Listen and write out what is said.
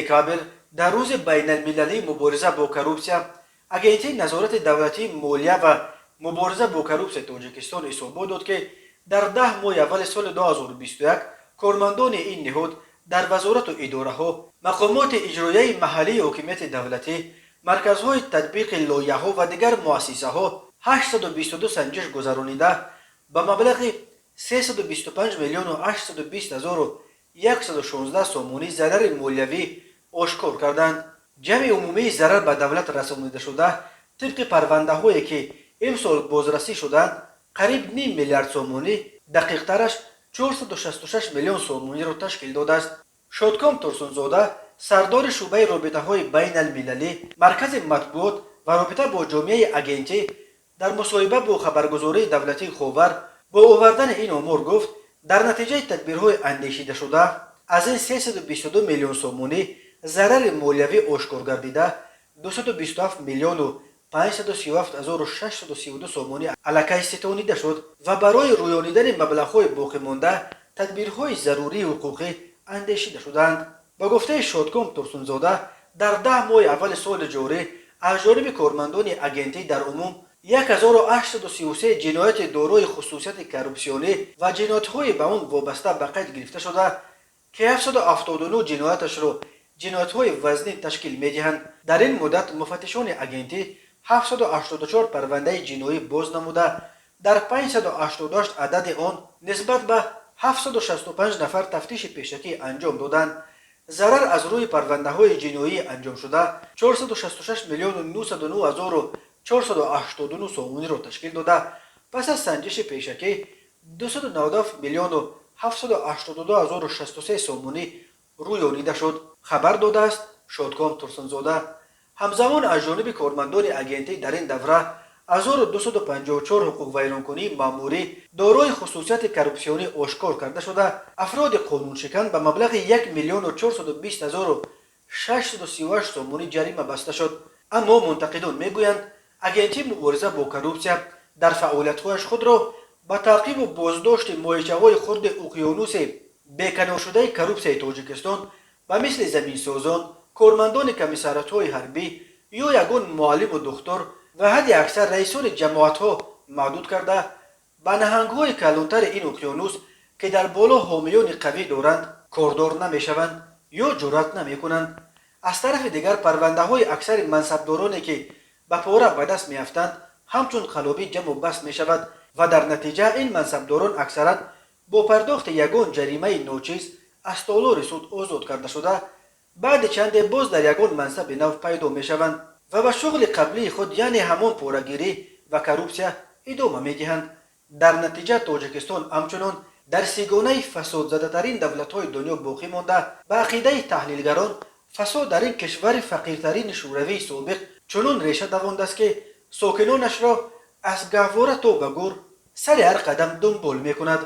Декабр, дар Рӯзи байналмилалии мубориза бо коррупсия, Агентии назорати давлатии молия ва мубориза бо коррупсияи Тоҷикистон ҳисобот дод, ки дар 10 моҳи аввали соли 2021 кормандони ин ниҳод дар вазорату идораҳо, мақомоти иҷроияи маҳаллии ҳокимияти давлатӣ, марказҳои татбиқи лоиҳаҳо ва дигар муассисаҳо 822 санҷиш гузаронида, ба маблағи 325 миллиону 820 ҳазору 116 сомонӣ зарари молиявӣ ошкор карданд. Ҷамъи умумии зарар ба давлат расонидашуда тибқи парвандаҳое, ки имсол бозрасӣ шуданд, қариб ним миллиард сомонӣ, дақиқтараш 466 миллион сомониро ташкил додааст. Шодком Турсунзода, сардори шӯъбаи робитаҳои байналмилалӣ, маркази матбуот ва робита бо ҷомеаи агентӣ, дар мусоҳиба бо хабаргузории давлатии «Ховар» бо овардани ин омор гуфт, дар натиҷаи тадбирҳои андешидашуда аз ин 322 миллион сомонӣ зарари молиявӣ ошкор гардида, 227 миллиону 537 ҳазору 632 сомонӣ аллакай ситонида шуд ва барои рӯёнидани маблағҳои боқимонда тадбирҳои зарурии ҳуқуқӣ андешида шуданд. Ба гуфтаи Шодком Турсунзода, дар 10 моҳи аввали соли ҷорӣ аз ҷониби кормандони агентӣ дар умум 1833 ҷинояти дорои хусусияти коррупсионӣ ва ҷиноятҳои ба он вобаста ба қайд гирифта шуда, ки 779 ҷинояташро ҷиноятҳои вазнин ташкил медиҳанд. Дар ин муддат муфаттишони агентӣ 784 парвандаи ҷиноӣ боз намуда, дар 588 адади он нисбат ба 765 нафар тафтиши пешакӣ анҷом доданд. Зарар аз рӯи парвандаҳои ҷиноӣ анҷомшуда 466 миллиону 909 ҳазору 489 сомониро ташкил дода, пас аз санҷиши пешакӣ 297 миллиону 782 ҳазору 63 сомонӣ рӯёнида шуд, хабар додааст Шодком Турсунзода. Ҳамзамон аз ҷониби кормандони агентӣ дар ин давра 1254 ҳуқуқвайронкунии маъмурӣ дорои хусусияти коррупсионӣ ошкор карда шуда, афроди қонуншикан ба маблағи 1 миллиону 420 ҳазору 638 сомонӣ ҷарима баста шуд. Аммо мунтақидон мегӯянд, агентии мубориза бо коррупсия дар фаъолиятҳояш худро ба таъқибу боздошти моҳичаҳои хурди уқёнуси беканоршудаи коррупсияи Тоҷикистон, ба мисли заминсозон, кормандони комиссариатҳои ҳарбӣ ё ягон муаллиму духтур ва ҳадди аксар раисони ҷамоатҳо маҳдуд карда, ба наҳангҳои калонтари ин уқёнус, ки дар боло ҳомиёни қавӣ доранд, кордор намешаванд ё ҷуръат намекунанд. Аз тарафи дигар, парвандаҳои аксари мансабдороне, ки ба пора ба даст меафтанд, ҳамчун қаллобӣ ҷамъу баст мешавад ва дар натиҷа ин мансабдорон аксаран бо пардохти ягон ҷаримаи ночиз аз толори суд озод карда шуда, баъди чанде боз дар ягон мансаби нав пайдо мешаванд ва ба шуғли қаблии худ, яъне ҳамон порагирӣ ва коррупсия, идома медиҳанд. Дар натиҷа Тоҷикистон ҳамчунон дар сигонаи фасодзадатарин давлатҳои дунё боқӣ монда. Ба ақидаи таҳлилгарон, фасод дар ин кишвари фақиртарини Шӯравии собиқ чунон реша давондааст, ки сокинонашро аз гаҳвора то ба гӯр сари ҳар қадам дунбол мекунад.